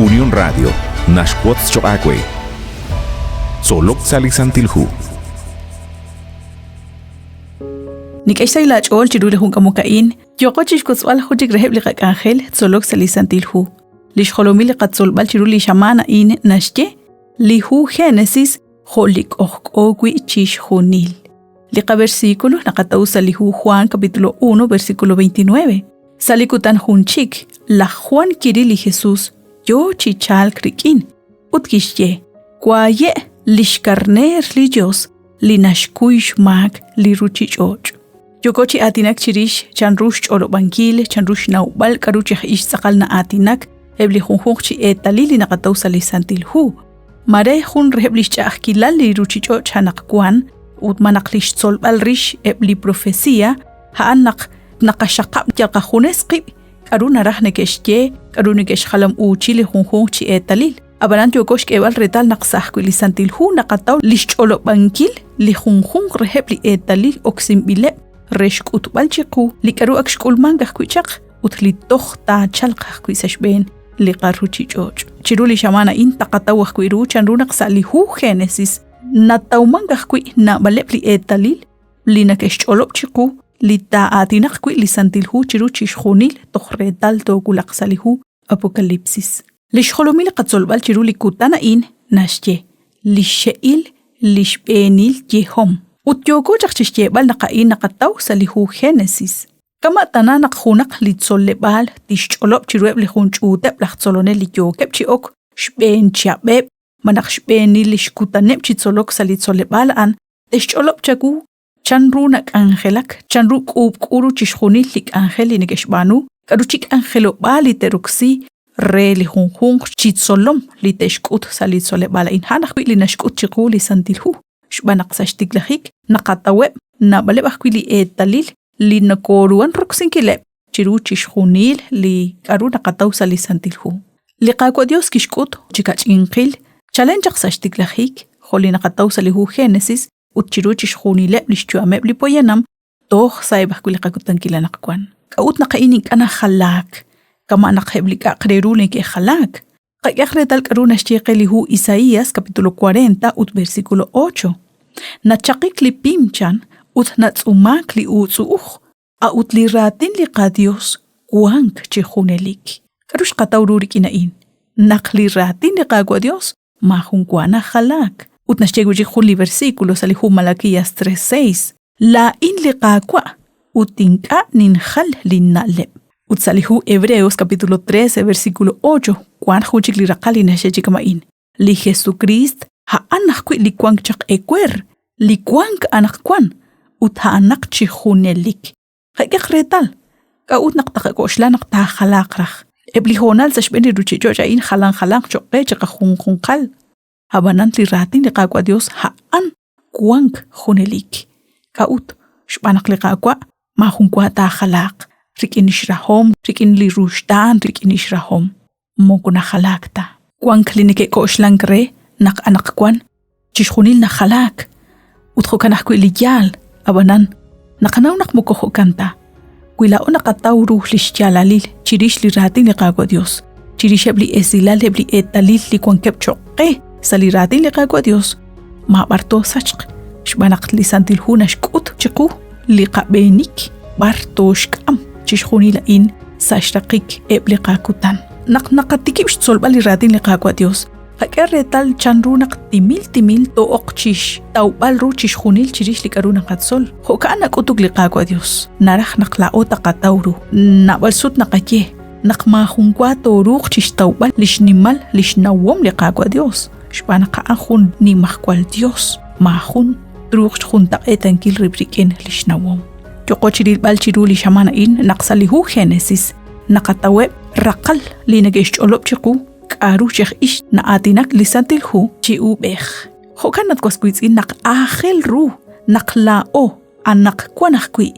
Unión Radio naxwotz choq' aawe. Tzolok sa' li Santil Hu. Nik'e xsahil aach'ool chiru li jun k'amok a'in, yooqo chixwotzb'al jun chik reheb' li qak'anjel tzolok sa' li Santil Hu. Li xjolomil li qatzolb'al chiru li xamaan a'in naxye li hu Génesis jo' li k'ojk'o wi' chixjunil. Li qaversículo naqataw sa' li hu Juan capítulo 1 versículo 29. Sa' li kutan jun chik, laj Juan kiril li Jesús yoo chi chalk rik'in ut kixye, Waaye' li xkarneer li Dios li naxkuy xmaak li ruuchich'och'. Yooko chi aatinak chirix chanru xch'olob'ankil, chanru xnawb'al k'aru chi aj ix tz'aqal na'aatinak eb' li junjunq chi eetalil li naqataw sa' li Santil Hu. Mare jun reheb' li xch'a'ajkilal li ruuchich'och' anaqwan ut ma naq li xtzolb'al rix eb' li profecía a'an naq naqaxaqab' yal qajunes qib' k'aru naraj neke'xye, k'aru neke'xjalam'uuchi li junjunq chi eetalil. Ab'anan yooko xk'eeb'al reetal naq sa' ajwi' li Santil Hu naqataw li xch'olob'ankil li junjunq reheb' li eetalil oksinb'ileb' re xk'utb'al chiqu li k'aru ak xk'ulmank ajwi' chaq ut li toj taachalq ajwi' sa' xb'een li qaruuchich'och'. Chiru li xamaan a'in taqataw ajwi' ru chanru naq sa' li hu Génesis natawmank ajwi' naab'aleb' li eetalil li neke'xch'olob' chiqu li taa'aatinaq wi' li Santil Hu chiru chixjunil toj reetal toowulaq sa' li hu Apocalipsis. Li xjolomil li qatzolb'al chiru li kutan a'in naxye li xxe'il li xb'eenil yehom. Ut yooko chaq chi xyeeb'al naq a'in naqataw sa' li hu Génesis. Kama' tana naq junaq li tzoleb'aal tixch'olob' chiruheb' li jun ch'uuteb' laj tzolonel li yookeb' chi ok xb'een chihab'eb' malaj xb'eenil li xkutaneb' chi tzolok sa' li tzoleb'aal a'an, te'xch'olob' chawu chanru nak'anjelak, chanru k'uub'k'u ru chixjunil li k'anjel li neke'xb'aanu, k'aru chi k'anjelob'aal li te'roksi re li junjunq chi tzolom li te'xk'ut sa' li tzoleb'aal a'in. A'an ajwi' li naxk'ut chiqu li Santil Hu, xb'aan naq sa' xtiklajik naqataweb' naab'aleb' ajwi' li eetalil li nokooruhan roksinkileb' chiru chixjunil li k'aru naqataw sa' li Santil Hu. Li Qaawa' Dios kixk'ut chi kach'inqil chalen chaq sa' xtiklajik, jo' li naqataw sa' li hu Génesis ut chiru chixjunileb' li xyu'ameb' li poyanam toj sa'eb' ajwi' li qakutankil anaqwan. K'a'ut naq a'in ink'a' najalaak kama' naq eb' li k'a'aq re ru neke'jalaak? Qak'ehaq reetal k'aru naxye qe li hu Isaías capítulo 40 ut versículo 8. Nachaqik li pim chan ut natz'umaak li uutz'u'uj, a'ut li raatin li qaYos wank chi junelik. K'aru xqataw ru rik'in a'in? Naq li raatin li Qaawa' Yos maajun wa najalaak. Ut naxye wi' chik jun li versículo sa' li hu Malaquías 3:6, Laa'in li Qaawa' ut ink'a' ninjal linna'leb'. Ut sa' li hu Hebreos capítulo 13 versículo 8 wank jun chik li raqal li naxye chi kama'in, Li Jesukriist a'an ajwi' li wank chaq ewer, li wank anaqwan ut a'anaq chi junelik. Qak'ehaq reetal, k'a'ut naq taqak'oxla naq taajalaaq raj? Eb' li hoonal sa' xb'een li ruchich'och' a'in jalan jalanq choq' qe chiqajunjunqal. Ab'anan li raatin li Qaawa' Dios a'an wank junelik. K'a'ut? Xb'aan naq li Qaawa' maajun wa taajalaaq rik'in lix rahom, rik'in li ruxtaan, rik'in lix rahom. Moko najalaak ta. Wank li neke'k'oxlank re naq anaqwan chixjunil najalaak ut jo'kan ajwi' li yaal, ab'anan naqanaw naq moko jo'kan ta. Wi laa'o naqataw ru li xyaalalil chirix li raatin li Qaawa' Dios, chirixeb' li esilal eb' li eetalil li wankeb' cho'q qe sa' li raatin li Qaawa' Dios, maab'ar toosachq xb'aan naq li Santil Hu naxk'ut chiqu li qab'eenik b'ar tooxk'am chixjunil a'in sa' xraqik eb' li qakutan. Naq naqatikib' xtzolb'al li raatin li Qaawa' Dios, qak'e reetal chanru naq timil timil too'oq chi xtawb'al ru chixjunil chirix li k'aru naqatzol. Jo'ka'an nak'utuk li Qaawa' Dios, naraj naq laa'o taqataw ru. Naab'al sut naqaye naq maajunwa tooruuq chi xtawb'al li xnimal li xnawom li Qaawa' Dios, xb'aan naq a'an jun nimajwal Dios, maajun truuq xjuntaq'eetankil rib' rik'in li xnawom. Yoqo chi rilb'al chiru li xamaan a'in naq sa' li hu Génesis naqataweb' raqal li neke'xch'olob' chiqu k'aru chi aj ix na'aatinak li Santil Hu chi uub'ej. Jo'kan naq was wiitz'in naq aajel ru naq laa'o anaqwan ajwi'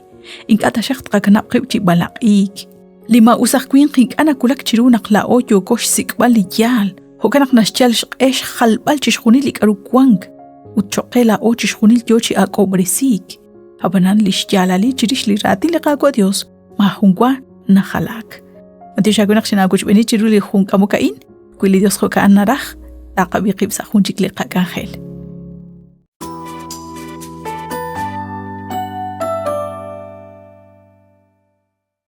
ink'a' taxaq tqakanab' qib' chi b'alaq'iik. Li maa'us aj winq ink'a' nawulak chiru naq laa'o yooko xsik'b'al li yaal, jo'kan naq naxyal xq'e xjalb'al chixjunil li k'aru wank ut cho'q qe laa'o chixjunil yo chi ak'ob'resiik. Ab'anan li xyaalalil chirix li raatin li Qaawa' Yos maajun wa najalaak. Matiox aawe naq xinaawochb'eeni chiru li jun k'amok a'in. Wi li Dios jo'ka'an naraj, taqab'i qib' sa' jun chik li qak'anjel.